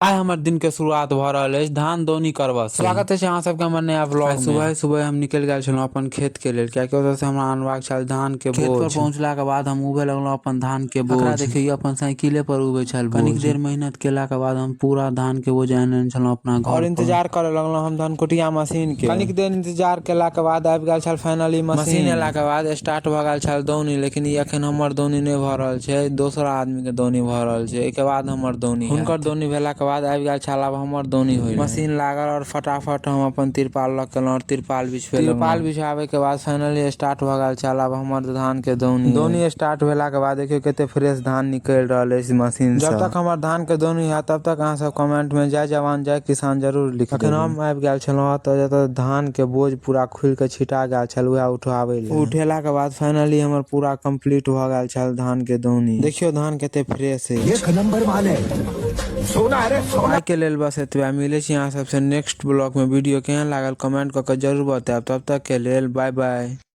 आइ हमर दिन के शुरुआत भऽ रहल अछि धान दौनी करबा से। स्वागत अछि अहाँ सबके हमर नया ब्लॉग में। सुबह सुबह हम निकलि गेल छलहुँ अपन खेत के लेल, कियाकि ओतऽ से हमरा अनबाक छल धान के बोझ। खेत पर पहुँचला के बाद हम उबे लगलहुँ अपन धान के बोझ। एकरा देखियौ, अपन साइकिले पर उबे छल बोझ। कनिक देर मेहनत केला के बाद हम पूरा धान के बोझ आनि लेने छलहुँ अपना घर और इंतजार करे लगलहुँ हम धान कुटिया मशीन के। कनिक देर इंतजार केला के बाद आबि गेल छल फाइनली मशीन। मशीन एला के बाद स्टार्ट भऽ गेल छल दौनी, लेकिन ई अखन हमर दौनी नहि भऽ रहल छै, दोसर आदमी के दौनी भऽ रहल छै। एहिके बाद हमर दौनी, हुनकर दौनी भेला के बाद आबि गेल छल आब हमर दौनी होइ। मशीन लागल और फटाफट हम अपन तिरपाल लऽ के एलहुँ और तिरपाल बिछबे। तिरपाल बिछाबे के बाद फाइनली स्टार्ट भऽ गेल छल आब हमर धान के दौनी। दौनी स्टार्ट भेला के बाद देखियौ कते फ्रेश धान निकलि रहल अछि मशीन से। जब तक हमर धान के दौनी हैत तब तक अहाँ सब कमेंट में जय जवान जय किसान जरूर लिख। अखन हम आबि गेल छलहुँ ओतऽ जतऽ धान के बोझ पूरा खुलि के छिटा गेल छल वएह उठाबै लए। उठेला के बाद फाइनली हमर पूरा कंप्लीट भऽ गेल छल धान के दौनी। देखियौ धान कते फ्रेश अछि। एक नंबर माल है, सोना है रे सोना। आइ के लेल बस एतबे, मिलै छी अहाँ सबसे नेक्स्ट ब्लॉग में। वीडियो केहन लागल कमेंट कऽ के जरूर बतायब। तब तक के लेल बाय बाय।